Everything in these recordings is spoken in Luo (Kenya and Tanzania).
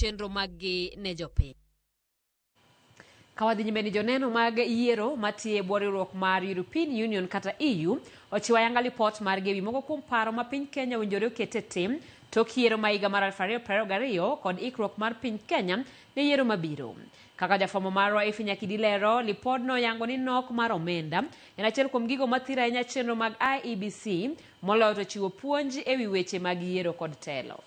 chenro maggi ne jopiny. Ka wadhi nyime ni joneno mag yiero matiyo e bwo riwruok mar European Union kata EU ochiwo ayanga lipot margi ewi moko kuom paro ma piny Kenya owinjore oket e tim tok yiero ma higa mar 2022 kod ikruok mar piny Kenya ne yiero mabiro. Kaka jafwambo marwa Effie Nyakidi lero, lipodno yango ni nok mar omenda en achiel kuom gigo mathiro ahinya chenro mag IEBC moloyo to chiwo puonj ewi weche mag yiero kod telo.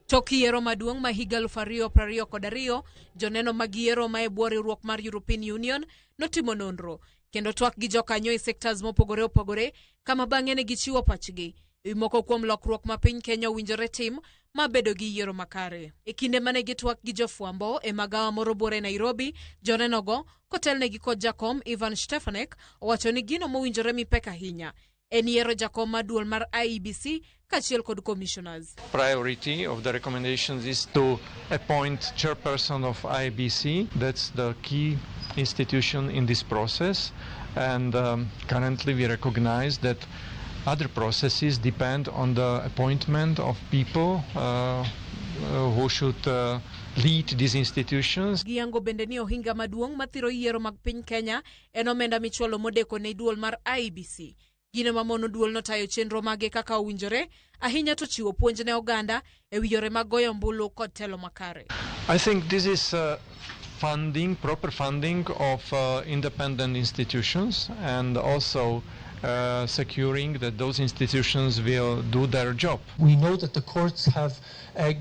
Tok yiero maduong' ma higa 2022, joneno mag yiero ma e bwo riwruok mar European Union notimo nonro kendo twak gi jokanyo e sectors mopogore opogore kama bang'e ne gichiwo pachgi ewi moko kuom lokruok ma piny Kenya owinjore tim ma bedo gi yiero makare. E kinde mane gitwak gi jofwambo e magawa moro buore Nairobi, jonenogo kotelnegi kod jakom Ivan Stefanek owacho ni gino mowinjore mi pek ahinya en yiero jakom mar duol mar IEBC kaachiel kod commissioners. Priority of the recommendations is to appoint chairperson of IEBC. That's the key institution in this process. And currently we recognize that other processes depend on the appointment of people who should lead these institutions. Giyango bende ni ohinga maduong' mathiro yiero mag piny Kenya en omenda michwalo modeko ne duol mar IEBC. Gino mamono duol no tayo chenro mage kaka owinjore, ahinya to chiwo puonj ne oganda ewi yore mag goyo ombulu kod telo makare. I think this is funding, proper funding of independent institutions and also securing that those institutions will do their job. We know that the courts have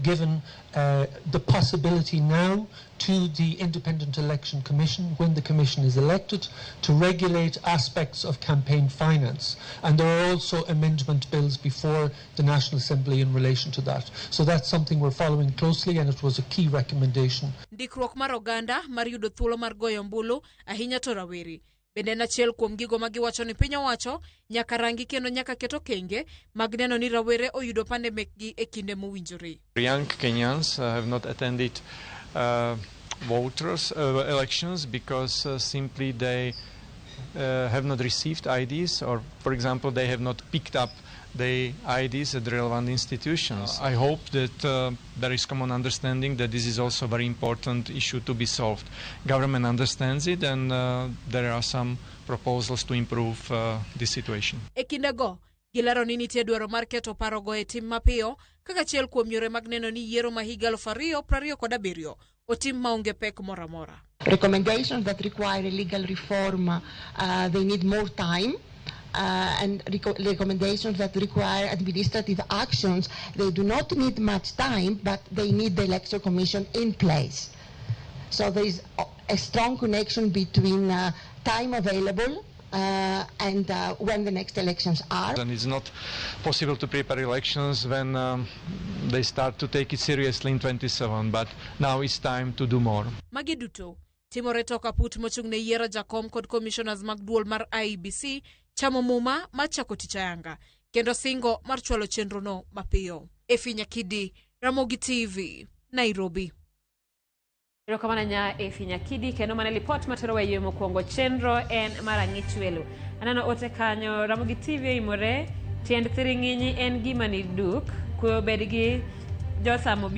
given the possibility now to the Independent Election Commission, when the Commission is elected, to regulate aspects of campaign finance. And there are also amendment bills before the National Assembly in relation to that. So that's something we're following closely, and it was a key recommendation. Ndikruok mar oganda mar yudo thuolo mar goyo ombulu ahinya to rawere bende en achiel kuom gigo ma giwacho ni piny owacho nyaka rangi kendo nyaka ket okenge mag neno ni rawere oyudo pande mekgi e kinde mowinjore. Young Kenyans have not attended voters elections because simply they have not received IDs, or, for example, they have not picked up the IDs at relevant institutions. I hope that there is common understanding that this is also a very important issue to be solved. Government understands it, and there are some proposals to improve this situation. E kindego, gilero ni nitie dwaro mar keto parogo e tim mapiyo kaka achiel kuom yore mag neno ni yiero ma higa 2027 otim maonge pek moro amora. Recommendations that require a legal reform, they need more time. And recommendations that require administrative actions, they do not need much time, but they need the Electoral Commission in place. So there is a strong connection between time available and when the next elections are. And it's not possible to prepare elections when they start to take it seriously in 27, but now it's time to do more. Magi duto timore tok aput mochung' ne yiero jakom kod commissioners mag duol mar IEBC chamo muma mar chako tich ayanga kendo singo mar chwalo chenrono mapiyo. Effie Nyakidi, Ramogi TV, Nairobi. Erokamano nya Effie Nyakidi kendo mane lipot matero wa yie mokwongo chenro en mar ang'ich welo. Aneno ote kanyo Ramogi TV oimore tiend thiring'inyi en gima ni duk kwe obed gi josamo.